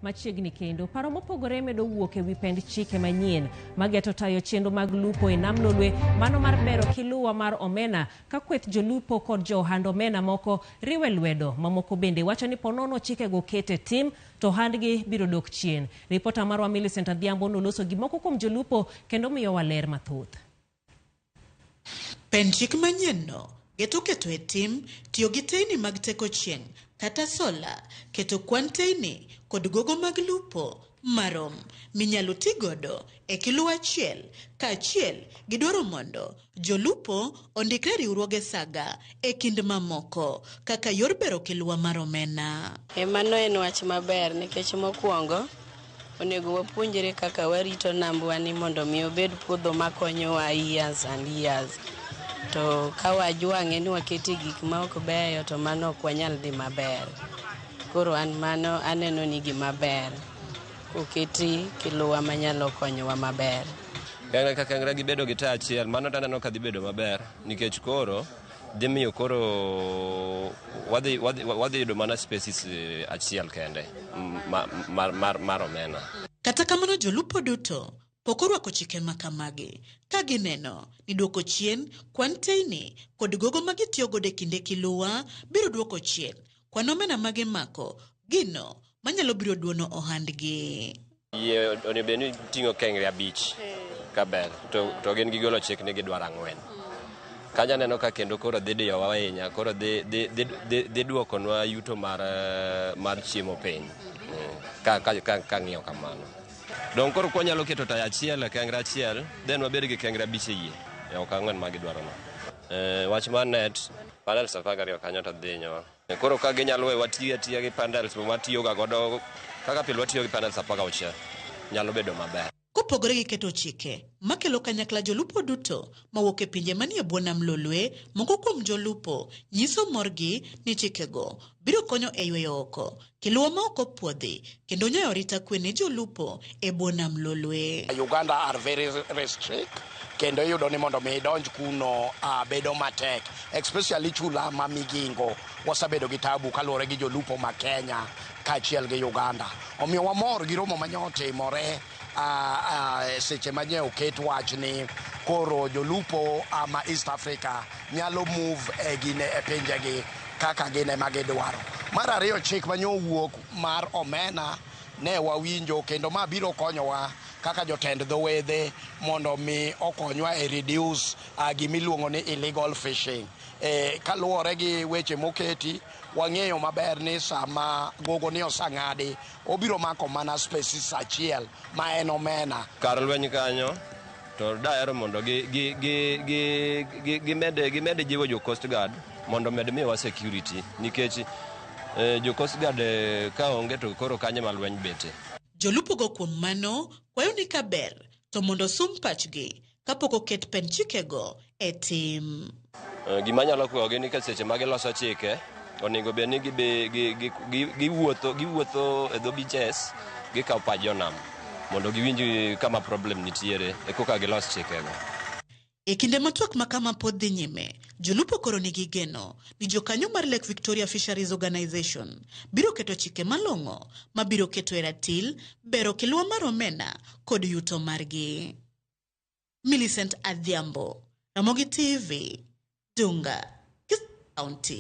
Machiegni kendo, paro mopogore medo wuok e wi pend chike manyien mageto tayo chenro mag lupo e nam Lolwe, mano mar bero kiluwa mar omena ka kweth jolupo kod jo ohand omena moko riwe lwedo. Mamoko bende wacho ni ponono chikego ket e tim to ohandgi biro dok chien. Ripota marwa Millicent Adhiambo noloso gi moko kuom jolupo kendo miyowa ler mathoth. Pend chik manyienno geto keto e tim tiyo gi teyni mag teko chieng' kata sola, keto kwan teyni kod gogo mag lupo marom minyalo ti godo e kilo achiel kaachiel gi dwaro mondo jolupo ondikre e riwruoge saga e kind mamoko kaka yor bero kiluwa mar omena. E mano en wach maber nikech mokwongo onego wapuonjre kaka warito nambwa ni mondo mi obed puodho makonyowa years and years. To ka wajwang'e ni wakete gik ma ok beyo to mano ok wanyal dhi maber. Koro an mano aneno ni gima ber koketi kiluwa manyalo konyowa maber. Kengre ka kengre gibedo gi taya achiel, mano taneno ka dhi bedo maber nikech koro dhi miyo koro wadhi yudo mana species achiel kende mar omena. Kata kamano jolupo duto pok orwako chike ma kamagi ka gineno ni duoko chien kwan teyni kod gogo ma gitiyo godo e kinde kiluwa biro duoko chien kwan omena ma gimako gino manyalo biro duono ohandgi. Yie onego bed ni ting'o kengre 5 kaber to gin gigolo chik ni gidwaro 4. Kanyo aneno ka kendo koro dhi diyowa ahinya, koro dhi duokonwa yuto mar chiemo piny ka ng'iyo kamano. Dong koro kwanyalo keto taya achiel e kengre achiel, then wabed gi kengre 5 e yie, e ok 4 ma gidwaro no. Wach mar net, panels 12 kanyo to dhi hinyowa. Koro ka ginyalo weyo watiyo atiya gi panels mwatiyoga godo kaka pile watiyo gi panels 16 nyalo bedo maber. Kopogore gi keto chike makelo kanyakla jolupo duto mawuok e pinje manie bwo nam Lolwe, moko kuom jolupo nyiso morgi ni chikego biro konyo e yweyo oko kiluwa ma ok opuodhi kendo nyayo arita kwe ne jolupo e bwo nam Lolwe. Uganda are very restrict kendo iyudo ni mondo mi idonj kuno bedo matek, especially chula ma Migingo wasebedo gi tabu kaluwore gi jolupo ma Kenya kaachiel gi Uganda. Omiyo wamor gi romo manye otimore seche manye oket wach ni koro jolupo ma East Africa nyalo move e gine e pinjegi kaka gin ema gidwaro. Mar ariyo, chik manye owuok mar omena ne wawinjo kendo ma biro konyowa kaka jotend dho wedhe mondo mi okonywa e reduce gimiluongo ni illegal fishing. Kaluwore gi weche moketi, wang'eyo maber ni sama gogo ni osang'adi, obiro mako mana species achiel ma en omena. Kar lweny kanyo to dahero mondo gimed jiwo jo Coast Guard mondo omed miyowa security nikech jo Coast Guard ka onge to koro kanye ma lweny bete. Jolupo go kuom mano kwayo ni kaber to mondo sum pachgi kapok oket pend chikego e tim. Gima anyalo kwayogi ni ka seche ma giloso chike onego bed ni giwuotho e dho beaches, gikawo pach jonam mondo giwinj kama problem nitiere e koka gilos chikego. E kinde ma twak ma kama pod dhi nyime, jolupo koro nigi geno ni jokanyo mar Lake Victoria Fisheries Organization biro keto chike malong'o mabiro keto e ratil bero kiluwa mar omena kod yuto margi. Millicent Adhiambo, Ramogi TV, Dunga, County.